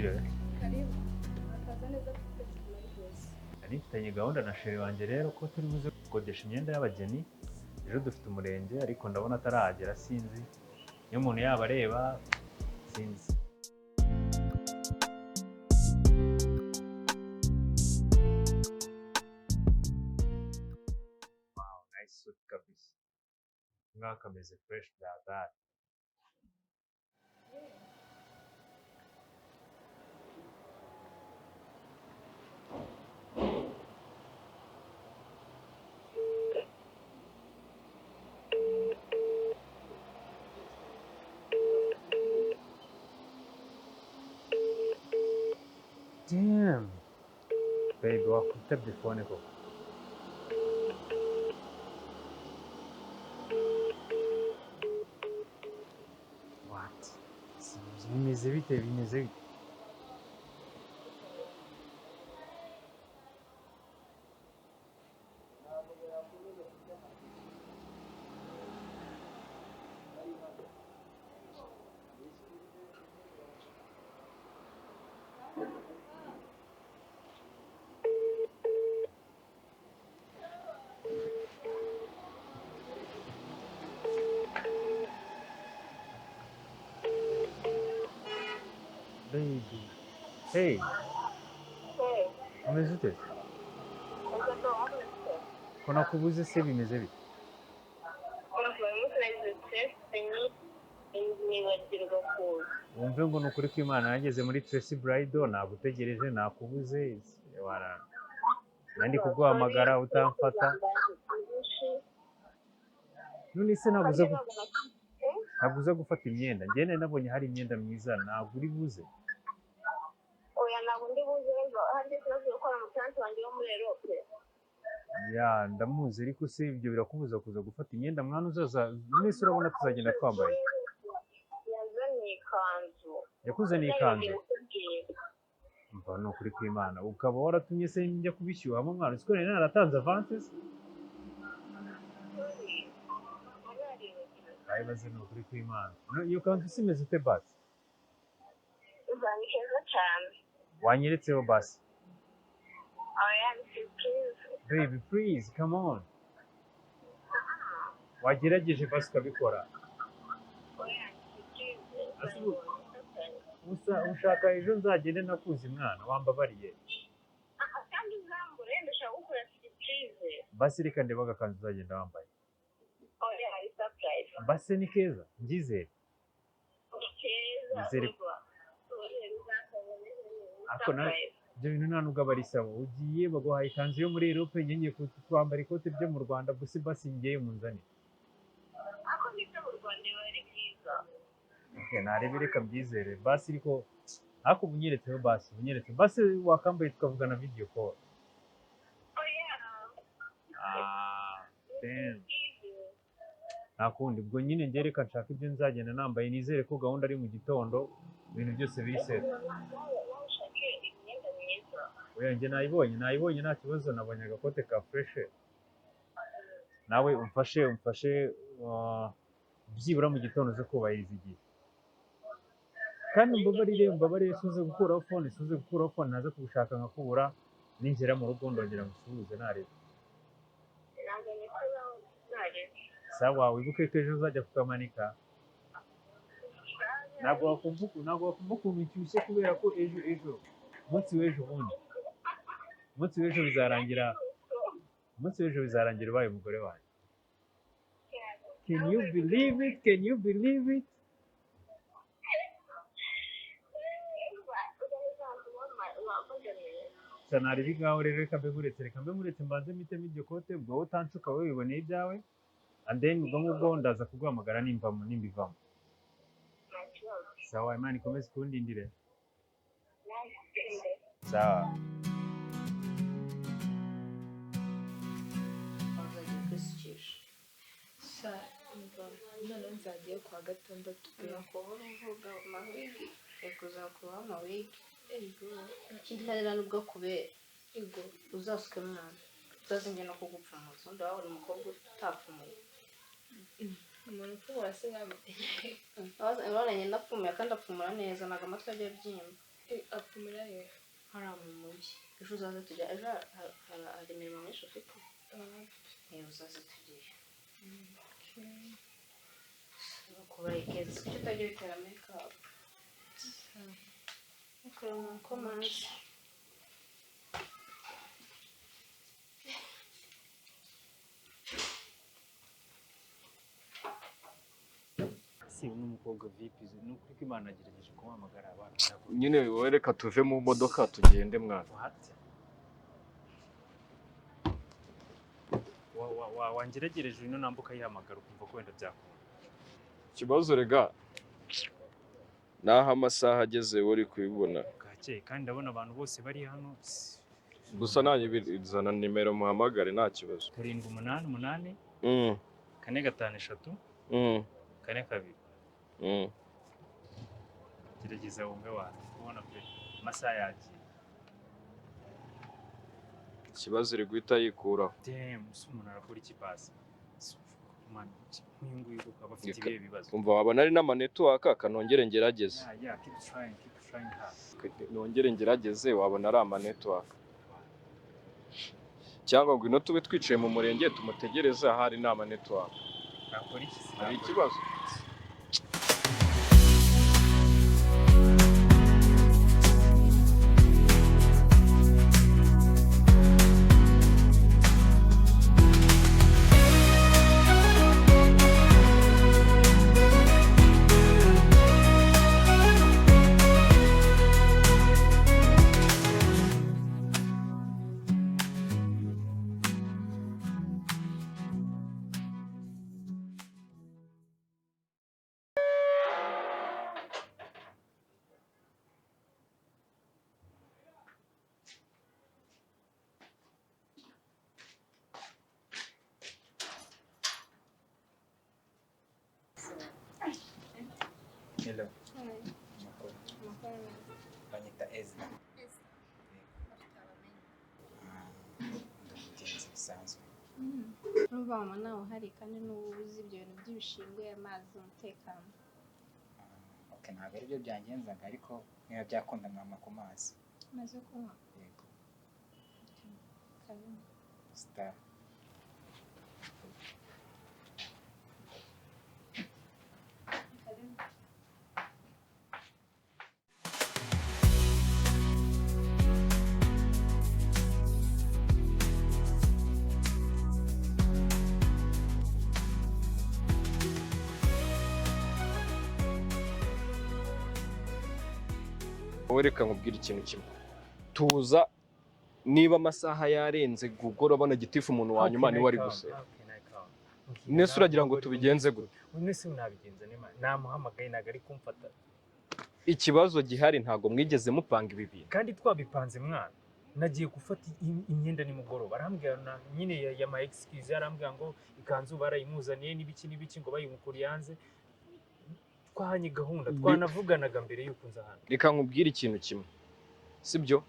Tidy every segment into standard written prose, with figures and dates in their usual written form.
Mwiriwe. Karibu. Akaza neza kuko rwose. Nari mfitanye gahunda na chéri wanjye rero ko turi buze gukodesha imyenda y'abageni. Ejo dufite umurenge, ariko ndabona atarahagera, sinzi niyo umuntu yaba areba, sinzi. Wow, nice suit kabisa. Mwaka ameze fresh bya data. Damn. Baby, wakwitabye phone koko? What? Bimeze bite? Bimeze bite? Baby. Hey, umeze ute? Ko nakubuze se, bimeze bite? Nibagirwa kuza. Wumve ngo ni ukuri kw'Imana, nageze muri Tracy Bridal nagutegereje, nakubuze, nandi kuguhamagara utamfata. None se ntabwo uza gufata imyenda? Njye nari nabonye hari imyenda myiza, ntabwo uri buze? Oya, ntabwo ndi buze. Hari ikibazo gukora umutansi wanjye wo muri Europe. Ya, ndamuzi, ariko se ibyo birakubuza kuza gufata imyenda, mwana? Uzaza none se urabona tuzagenda twambaye? Yazaniye ikanzu. Yakuzaniye ikanzu? Mva, ni ukuri kw'Imana, ukaba waratumye se njya kubishyuhamo, mwana? Uziko nari naratanze avance se? Ayibaze, ni ukuri kw'Imana. No, iyo kanzu se imeze ute basi? Ni heza cyane. Wanyeretseho basi. Oya, ni surprise. Baby, please, come on, wagerageje basi ukabikora. Oya, ni surprise. Ese ushaka ejo nzagende nakuzi, mwana? Wambabariye. Kandi uzambure, ndashaka gukora surprise. Basi reka ndebe agakanzu uzagenda wambaye. Oya, hari surprise. Basi ni keza, mbyizere. Ni keza. Nizere. Umva. Ariko ibyo bintu nta nubwo aba ari sawa. Ugiye baguhaye ikanzu yo muri Europe, njye ngiye kwambara ikote ryo mu Rwanda gusa. Basi ngiye munzanire. Ako nibyo mu Rwanda biba ari byiza. Okay, narebe, reka mbyizere basi, ariko ubu unyeretseho basi, ubunyeretse basi wakambaye tukavugana video call. Oya. Ah, damn. Nta kundi, ubwo nyine njye reka nshaka ibyo nzagenda nambaye, nizere ko gahunda ari mu gitondo, ibintu byose biri set. Nawe ushake imyenda myiza. Oya, njye nayibonye, nayibonye, nta kibazo. Nabonye agakote ka fresh. Nawe umfashe, byibura mu gitondo uze kubahiriza igihe, kandi umbabarire, umbabarire, suze gukuraho phone, suze gukuraho phone, naza kugushaka nkakubura. Ningera mu rugo ndongera ngusuhuze, narebe. Ntabwo nikoraho, narebe. Sawa, wibuke ko ejo uzajya kukamanika. Ntabwo wakumva ukuntu nshyushye, kubera ko ejo, umunsi w'ejo bundi, umunsi w'ejo bizarangira, umunsi w'ejo bizarangira ubaye umugore wanjye. Can you believe it? Can you believe it? Sanari ngaho rero, reka mbe nkuretse, reka mbe nkuretse, mbanze mpitemo iryo kote. Ubwo wowe utanshuka, wowe wiboneye ibyawe, and then ubwo ngubwo ndaza kuguhamagara nimbamo, nimbivamo. Sawa, Imana ikomeze kundindire. Sawa. Wazajya kwisukisha. Sha, umva, noneho nzagiye kuwa gatandatu pe. Ni ukuhora uvuga amawigi, kuzakubaho amawigi. Ego. Ikindi kandi nta nubwo akubera. Ego. Uzasuke mwana, utazinjye no kugupfumuza undi wabona umukobwa utapfumuye. Umuntu upfumura se nkamutegeka? Urabona nyina apfumuye kandi apfumura neza, ntabwo amatwi ajya abyimba. Apfumura he? Hariya mu mujyi. Ejo uzaze tujya, ejo hari imirimo myinshi ufite. Uzaze tugiye. Kubaye keza, kuki utajya witera make-up? Ukora mu komansi. Si uno mukobwa vipi, ni ukuri ko Imana yagerageje kumuhamagara abantu ntabwo. Nyine wowe reka tuve mu modoka tugende mwana. What? Wangeragereje ino namba ukayihamagara ukumva ko wenda byakunda. Ikibazo rega naho amasaha ageze wowe uri kubibona. Bwakeye kandi ndabona abantu bose bari hano. Gusa nanjye zana nimero muhamagare, nta kibazo. 788 453 42. Gerageza wumve, wawe kubona pe, amasaha yagiye. Ikibazo iri guhita yikuraho. Damn, se umuntu arakora iki basi? Man, nk'uyu nguyu koko aba afite ibihe bibazo. Umva, wabona ari n'amanetwork, kanongere ngerageze. Yeah, keep trying, keep trying hard. Nongere ngerageze, wabona ari amanetwork, cyangwa ngwino tube twicaye mu murenge tumutegereze, ahari ni amanetwork. Nakora iki se? Hari ikibazo. Hello. Amakuru. Banyita Ezra. Ndi umugenzi bisanzwe. Urumva mama nawe uhari, kandi n'ubu uzi ibyo bintu by'ibishingwe, amazi, umutekano. Ah, okay, ntabwo aribyo byangenzaga, ariko niba byakunda mwampa ku mazi. Amazi yo kunywa? Yego. Karibu. Star. Karibu. Wowe reka nkubwire ikintu kimwe, tuza. Niba amasaha yarenze, Google urabona gitifu, umuntu wa nyuma niwe ari guseka. Nese uragira ngo tubigenze gute? Nese nabigenza nema? Namuhamagaye ntabwo ari kumfata. Ikibazo gihari, ntabwo mwigeze mupanga ibi bintu. Kandi twabipanze mwana. Nagiye gufata imyenda nimugoroba, arambwira nyine ya ma excuse, arambwira ngo ikanzu barayimuzaniye n'ibiki n'ibiki, ngo bayimukuriye hanze. Twahanye gahunda, twanavuganaga mbere y'uko nza hano. Reka nkubwire ikintu kimwe, sibyo?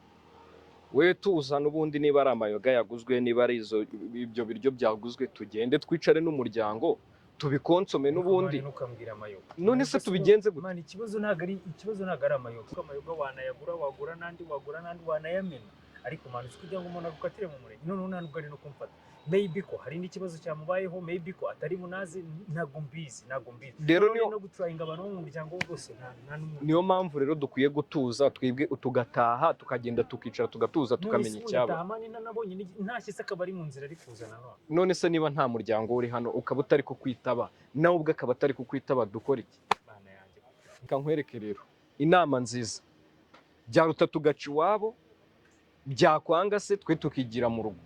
We tuza, n'ubundi niba ari amayoga yaguzwe, niba ari izo ibyo biryo byaguzwe, tugende twicare n'umuryango tubikonsome n'ubundi. Mani, ntukambwira amayoga. None se tubigenze gute? Mani, ikibazo ntabwo ari amayoga, kuko amayoga wanayagura, wagura n'andi, wagura n'andi, wanayamena. Ariko mani, uzi kugira ngo umuntu agukatire mu murenge, noneho nta nubwo ari no kumfata. Maybe ko hari n'ikibazo cyamubayeho, maybe ko atari bunaze, ntabwo mbizi, ntabwo mbizi. Rero Noneho niyo no gutryinga abantu bo mu muryango we bose, nta n'umwe. Niyo mpamvu rero dukwiye gutuza twebwe, tugataha, tukagenda tukicara, tugatuza, tukamenya icyaba. Mani, nanabonye ntashye se akaba ari mu nzira ari kuza nanone. None se niba nta muryango uri hano, ukaba utari kukwitaba, nawe ubwe akaba atari kukwitaba, dukora iki? Mana yanjye. Reka nkwereke rero inama nziza: byaruta tugaca iwabo, byakwanga se twe tukigira mu rugo,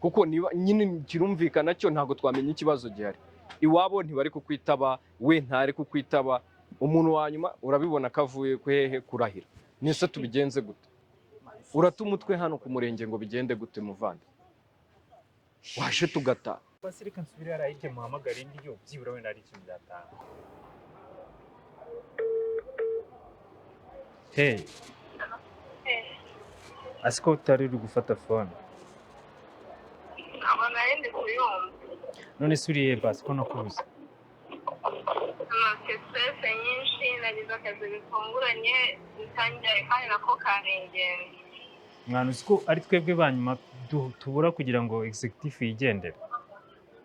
kuko niba nyine kirumvikana cyo ntabwo twamenya ikibazo gihari. Iwabo ntibari kukwitaba, we ntari kukwitaba, umuntu wa nyuma urabibona ko avuye ku hehe kurahira. Nese tubigenze gute? Urata umutwe hano ku murenge ngo bigende gute muvandi? Waje tugataha. Basi reka nsubire hariya hirya muhamagare indi yo, byibura wenda hari ikintu byatanga. Hey, asiko utari uri gufata phone? Ntabwo nari ndi kuyumva. None se uriye basi ko nakubuze? Mfite stress nyinshi, nagize akazi. akazi bitunguranye bitangira kandi nako karengenzi. Mwana, uzi ko ari twebwe ba nyuma tubura kugira ngo executive yigendere.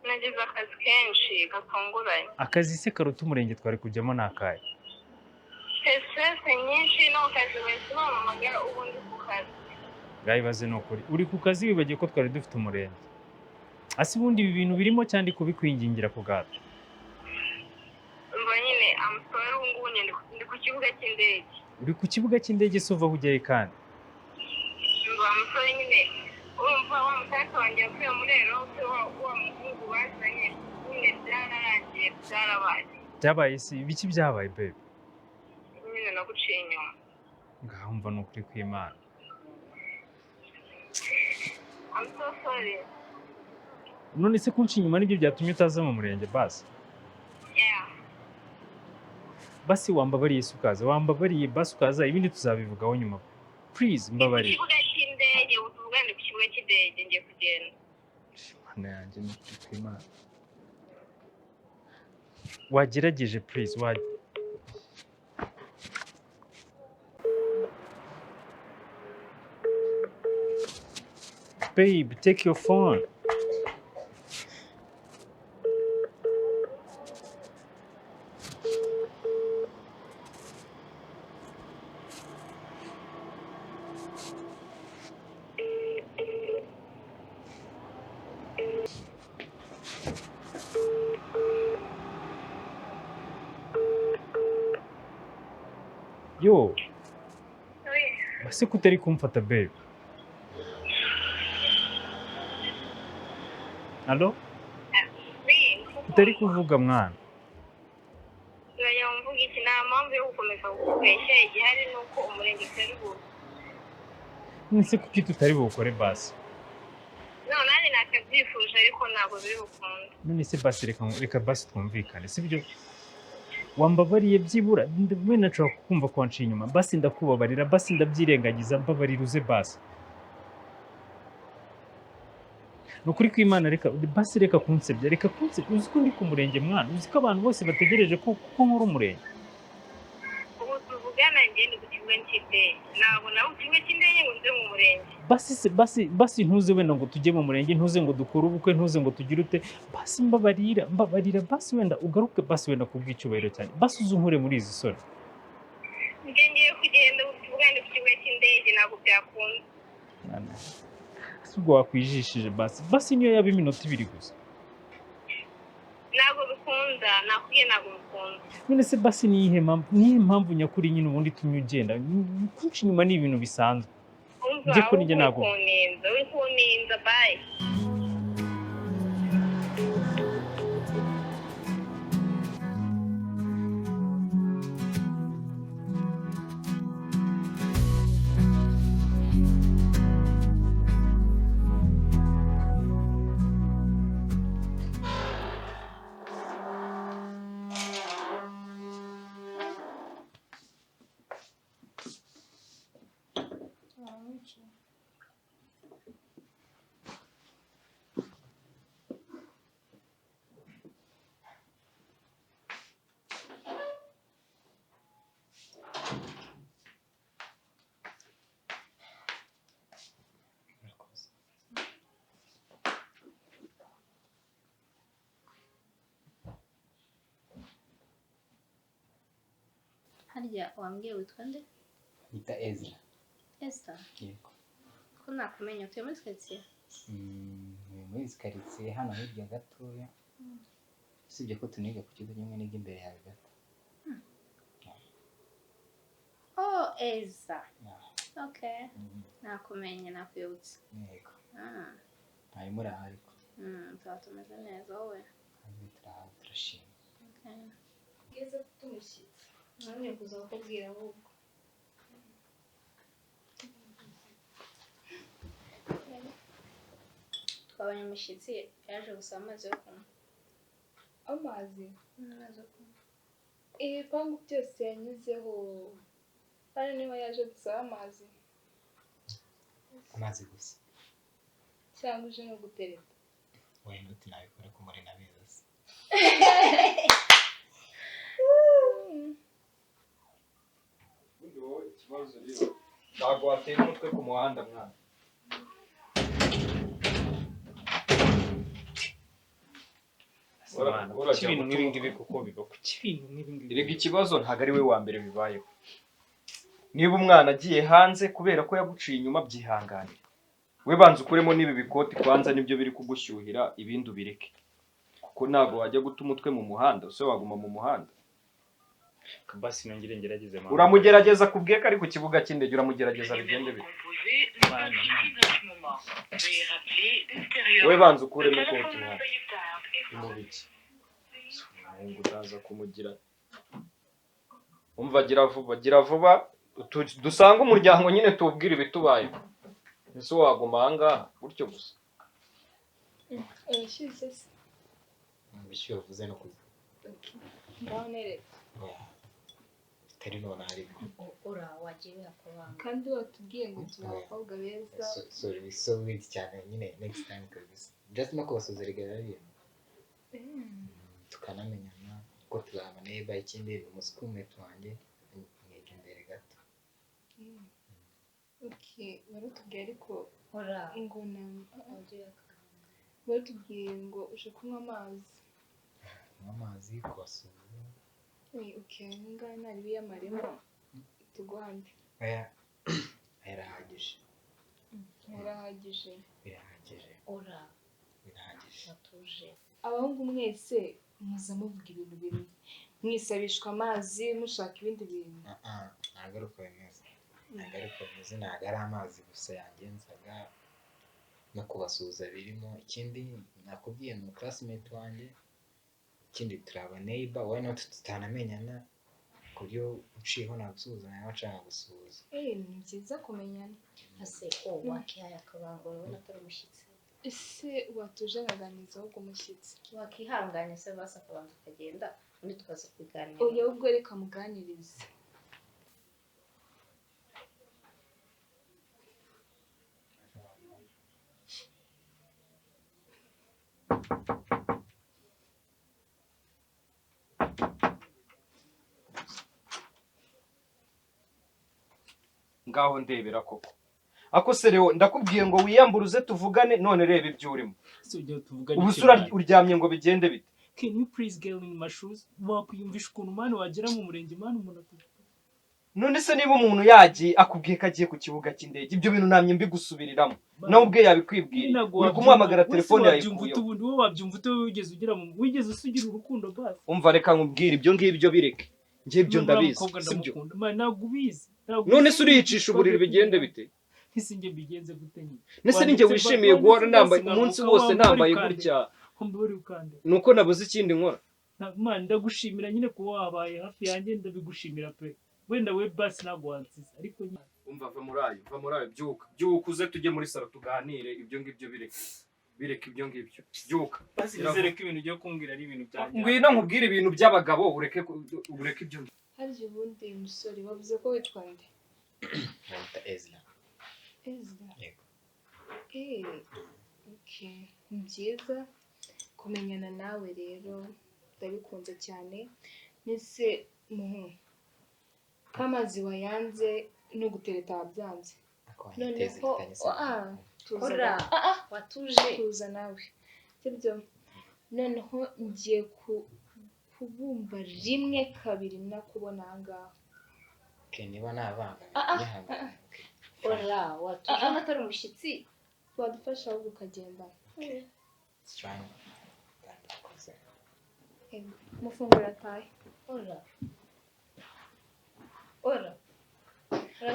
Nagize akazi kenshi gatunguranye. Akazi se karuta umurenge twari kujyamo ni akahe? Stress nyinshi no ku kazi bahise bampamagara, ubu ndi ku kazi. Ngaho ibaze, ni ukuri uri ku kazi wibagiwe ko twari dufite umurenge. Ase ubundi ibi bintu birimo cyane kubikwingingira ku gato? Mva nyine, I'm sorry, ubu ngubu nyine ndi ku kibuga cy'indege. Uri ku kibuga cy'indege se uva aho ujyayo kandi? Mva, I'm sorry nyine, urumva wa mutante wanjye yavuye muri Erope, wa muhungu bazanye nyine, byararangiye, byarabaye. Byabaye se ibiki? Byabaye, babe? Nyine naguciye inyuma. Ngaho mva, ni ukuri kw'Imana. I'm so sorry. None se kunca inyuma nibyo byatumye utaza mu murenge basi? Yeah. Basi wambabariye se ukaza, wambabariye basi ukaza, ibindi tuzabivugaho nyuma. Please, Ndi ku mbabarire. kibuga cy'indege, ubu tuvugane ndi ku kibuga cy'indege, ngiye kugenda. Mana yanjye, ni ukuri kw'Imana, wagerageje, please, wa babe, take your phone. Yo. Oui. Ese ko utari kumfata, babe? Allo? Oui. Utari kuvuga, mwana? Turajya mvuga iki? Nta mpamvu yo gukomeza kukubeshya, igihari ni uko umurenge utari buze. None kuki tutari buwukore basi? No, nanjye nakabyifuje ariko ntabwo biri bukunde. None se basi reka basi twumvikane, sibyo? Wambabariye byibura, wenda nshobora kukumva ko wanciye inyuma, basi ndakubabarira, basi ndabyirengagiza, mbabarira uze basi. Ni ukuri kw'Imana, reka basi, reka kunsebya, reka kunsebya. Uzi ko ndi ku murenge, mwana? Uzi ko abantu bose bategereje ko nkora umurenge? Ubu tuvugana njye ndi ku kibuga cy'indege, ntabwo nawe ku kibuga cy'indege ngo nze mu murenge. Basi se basi, basi ntuze wenda ngo tujye mu murenge, ntuze ngo dukore ubukwe, ntuze ngo tugire ute, basi mbabarira, mbabarira basi, wenda ugaruke basi, wenda kubw'icyubahiro cyane basi, uze unkure muri izi soni. Njye ngiye kugenda, ubu tuvugana ndi ku kibuga cy'indege, ntabwo byakunda. Mwana, ese ubwo wakwijishije basi, basi niyo yaba iminota 2 gusa? Ntabwo bikunda, nakubwiye, ntabwo bikunda. None se basi niyihe mpamvu nyakuri nyine ubundi itumye ugenda? Kunca inyuma ni ibintu bisanzwe. Umva, Njye ko ninjye ahubwo uri ntabwo kuntinza, uri kuntinza, bye. Wicaye. Murakoze. Harya wambwiye witwa nde? Nita Ezra. Esther? Yego. Ko nakumenya, utuye muri karitsiye? Muri izi karitsiye hano hirya gatoya, usibye ko tuniga ku kigo kimwe, niga imbere yawe gato. Oh, Eza. Yeah. Okay. Nakumenye, nakwibutse. Yego. Ah. Mwari muri aho ariko? Tuba tumeze neza, wowe? Kandi turaho, turashima. Okay. Bwiza, afite umushyitsi nanone kuza kukubwira ahubwo. Twabonye umushyitsi yaje gusaba amazi yo kunywa. Amazi? Amazi yo kunywa. Ibipangu byose yanyuzeho, hano niho yaje gusaba amazi? Amazi gusa. Cyangwa uje no gutereta? Why not? Nabikora ko muri na beza se. Ikibazo rero ntabwo watera umutwe ku muhanda mwana. Kuki ibintu nk'ibi ngibi kuko biba, kuki ibintu nk'ibi ngibi? Erega ikibazo ntabwo ari we wa mbere bibayeho. Niba umwana agiye hanze kubera ko yaguciye inyuma, byihanganire. We banza ukuremo n'ibi bikoti kwanza, nibyo biri kugushyuhira, ibindi ubireke. Kuko ntabwo wajya guta umutwe mu muhanda, use waguma mu muhanda. Basi nongere ngerageze mama. Uramugerageza kubwiye ko ari ku kibuga cy'indege, uramugerageza bigende bite? We banza ukuremo ikoti mwana. Imubiki. Umuhungu utaza kumugira. Umva gira vuba, gira vuba, dusange umuryango nyine tuwubwire ibitubayeho. Ese waguma aha ngaha gutyo gusa? Urashyushye se? Ubushyuhe uvuze no kuza. Ngaho nereka. Bitari nonaha ariko. Ora wagiye wihakobanga. Kandi watubwiye ngo turi abakobwa beza. Sorry, so weird cyane nyine, next time kabisa. Just no kubasuhuza biba ibintu. Tukanamenyana ko tuzaba neighbor, ikindi ni umuschoolmate wanjye mwiga imbere gato. Okay, baratubwiye ariko Ora ngo na wagiye wihakobanga. baratubwiye ngo uje kunywa amazi. Kunywa amazi, kubasuhuza. Okay, ngaha ntari biyamaremo tuguhande. Oya, birahagije. Birahagije. Birahagije. Ora Birahagije. watuje. Abahungu mwese muza muvuga ibintu bimwe, mwisabishwa amazi mushaka ibindi bintu. Ntabwo ari uko bimeze. Ntabwo ari uko bimeze, ntabwo ari amazi gusa yangenzaga, no kubasuhuza birimo. Ikindi nakubwiye ni classmate wanjye, ikindi turi aba neighbor, why not tutanamenyana, ku buryo uciyeho nagusuhuza nawe nshaka gusuhuza. Ni byiza kumenyana. Ase o wakihaye akabanga, urabona atari umushyitsi. Ese watuje nkaganiriza ahubwo umushyitsi? Wakihanganye se basi akabanza akagenda, ubundi tukaza kubiganira. Oya, ahubwo reka muganirize. Ngaho ndebera koko. Ako se rero ndakubwiye ngo wiyamburuze tuvugane, none reba ibyo urimo. Ubu se uryamye ngo bigende bite? Can you please get in my shoes? Wakwiyumvisha ukuntu mani wagera mu murenge mani umuntu ati. None se niba umuntu yagiye akubwiye ko agiye ku kibuga cy'indege, ibyo bintu namye mbigusubiriramo. Nawe ubwe yabikwibwiye. Uri kumuhamagara telefone yayikuyeho. Ubundi wowe wabyumva ute, wigeze ugira mu wigeze usugira urukundo basi. Umva reka nkubwire ibyo ngibyo bireke. Njye ibyo ndabizi, sibyo? Ntabwo ubizi. None se uriyicisha uburiri bigende bite? Ese njye mbigenze gute nyine? Nese ninjye wishimiye guhora nambaye umunsi wose nambaye gutya. Nuko nabuze ikindi nkora. Man, ndagushimira nyine kuba wabaye hafi yanjye, ndabigushimira pe. Wenda we basi ntabwo wansize ariko umva va muri ayo, va muri ayo, byuka. Byuka uze tujye muri salo tuganire ibyo ngibyo bireke. Bireke ibyo ngibyo. Byuka. Basi nizere ko ibintu ugiye kumbwira ari ibintu byanjye. Ngwino nkubwire ibintu by'abagabo ureke ureke ibyo. Harya ubundi musore wavuze ko witwa nde? Bita Ezra. Ezra. Yego. Okay. Ni byiza kumenyana nawe rero, ndabikunze cyane. Nese muhu kamazi wayanze no gutereta wabyanze. Noneho Ora watuje tuza nawe. Sibyo? Noneho ngiye kubumba rimwe kabiri nakubona aha ngaha. Okay, niba nabanga nihangane. Ora watuje atari umushyitsi. Wadufasha ahubwo ukagenda. Mufungura atahe. Ora. Ora.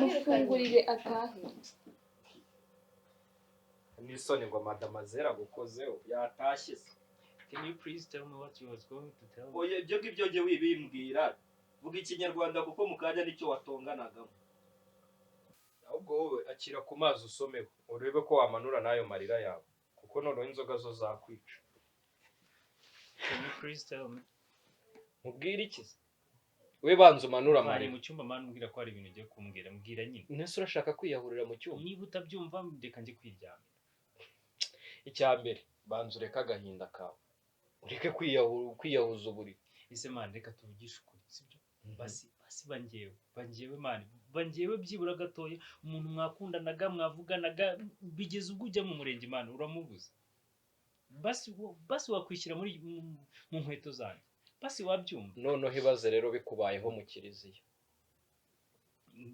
Mufungurire atahe. Nisoni ngo madamazera gukozeho yatashye se. Can you please tell me what you was going to tell me? Oya ibyo ngibyo nge wibimbwira. Vuga ikinyarwanda kuko mukanya nicyo watonganagamo. Ahubwo wowe akira ku mazi usomeho urebe ko wamanura nayo marira yawe kuko noneho inzoga zo zakwica. Can you please tell me? Mubwire iki se? We banza umanura amarira. Mu cyumba mani umbwira ko hari ibintu ugiye kumbwira, mbwira nyine. Nese urashaka kwiyahurira mu cyumba? Niba utabyumva reka njye kwiryamira. Icya mbere banza ureke agahinda kawe. Ureke kwiyahuza uburiri. Ese mani reka tuvugishe ukuri, sibyo? Basi bangewe mani Nyumva njyewe byibura gatoya, umuntu mwakundanaga, mwavuganaga, bigeze ubwo ujya mu murenge, Imana uramubuza. Basi basi wakwishyira mu nkweto zanjye, basi wabyumva. Noneho ibaze rero bikubayeho mu kiliziya,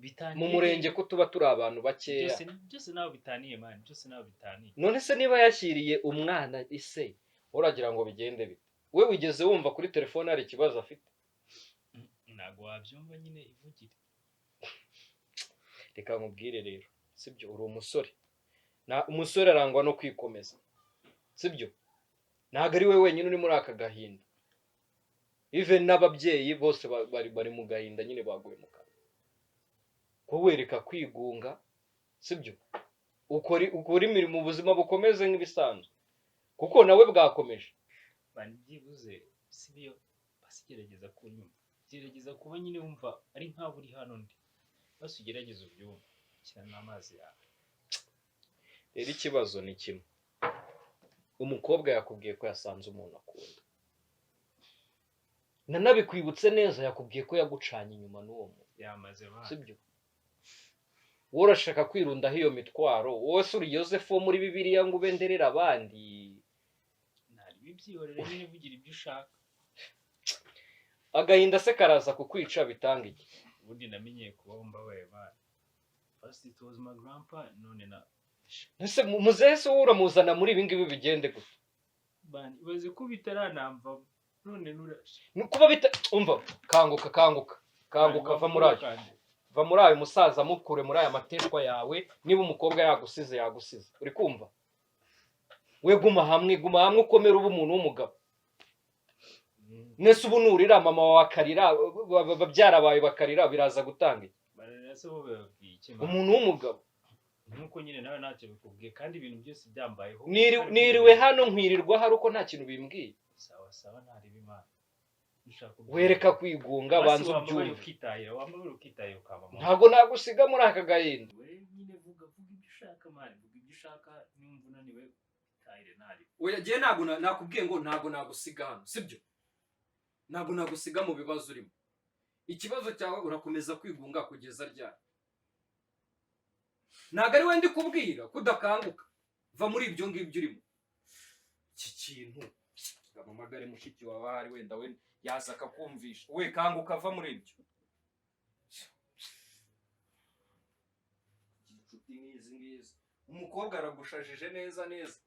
Bitaniye mu murenge, ko tuba turi abantu bakeya. Byose byose nawe bitaniye, man, byose nawe bitaniye. None se niba yashyiriye umwana ise, uragira ngo bigende bite? We wigeze wumva kuri telefone hari ikibazo afite? Ntabwo wabyumva nyine, ivugire. Reka nkubwire rero, sibyo? Uri umusore, na umusore arangwa no kwikomeza, sibyo? Ntabwo ari we wenyine uri muri aka gahinda, even n'ababyeyi bose bari mu gahinda nyine, baguye mu kanwa. Kuwereka kwigunga, sibyo? Ukora imirimo, ubuzima bukomeze nk'ibisanzwe, kuko nawe bwakomeje. Man, byibuze si byo? Basi gerageza kunyumva, gerageza kuba nyine wumva ari nkaho uri hano ndi. Basi ugerageze ubyumve, shyira n'amazi yawe. Rero ikibazo ni kimwe: umukobwa yakubwiye ko yasanze umuntu akunda, nanabikwibutse neza, yakubwiye ko yagucanye inyuma n'uwo muntu. Yamaze ba. Sibyo? Wowe urashaka kwirundaho iyo mitwaro. Wowe se uri Yosefu wo muri Bibiliya ngo ube nderera abandi? Ntari bibyihorere nyine, vugira ibyo ushaka. Agahinda se karaza kukwica, bitanga iki? Ubundi namenyeye kubaho mbabaye, man. First it was my grandpa, none na Ese muzehe se wowe uramuzana muri ibi ngibi, bigende gute? Man, ibaze ko bitaranamvamo none nurashe. Ni kuba bita, umva, kanguka, kanguka, kanguka, va muri ayo, va muri ayo musaza, mukure muri aya mateshwa yawe. Niba umukobwa yagusize, yagusize, uri kumva? We guma hamwe, guma hamwe, ukomere, ube umuntu w'umugabo. Nese ubu nurira, mama wawe akarira, babyara bawe bakarira, biraza gutanga iki? Bararira se bo bababwiye iki, man? Umuntu w'umugabo. Nkuko nyine nawe ntacyo bikubwiye, kandi ibintu byose byambayeho. Niriwe hano, nkwirirwa hari uko nta kintu bimbwiye. Sawa sawa, ntareba Imana. Ushaka Wereka kwigunga, Basi banza wambabarira ubyumve. ukitahira, wambabarira ukitahira, ukaba amahoro. Ntabwo nagusiga muri aka gahinda. We nyine vuga, vuga ibyo ushaka, man, vuga ibyo ushaka. Niwumva unaniwe, itahire, ntari Oya, njyewe ntabwo nakubwiye ngo ntabwo nagusiga hano, sibyo? Ntabwo nagusiga mu bibazo urimo. Ikibazo cyawe, urakomeza kwigunga kugeza ryari? Ntabwo ari we ndi kubwira ko udakanguka. Va muri ibyo ngibyo urimo. Iki kintu, mpamagare mushiki wawe, ahari wenda we yaza akakumvisha. We kanguka, va muri ibyo. Inshuti nk'izi ngizi, umukobwa aragushajije neza neza.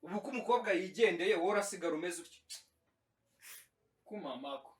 Ubu ko umukobwa yigendeye, wowe urasigara umeze utya. Kumamako.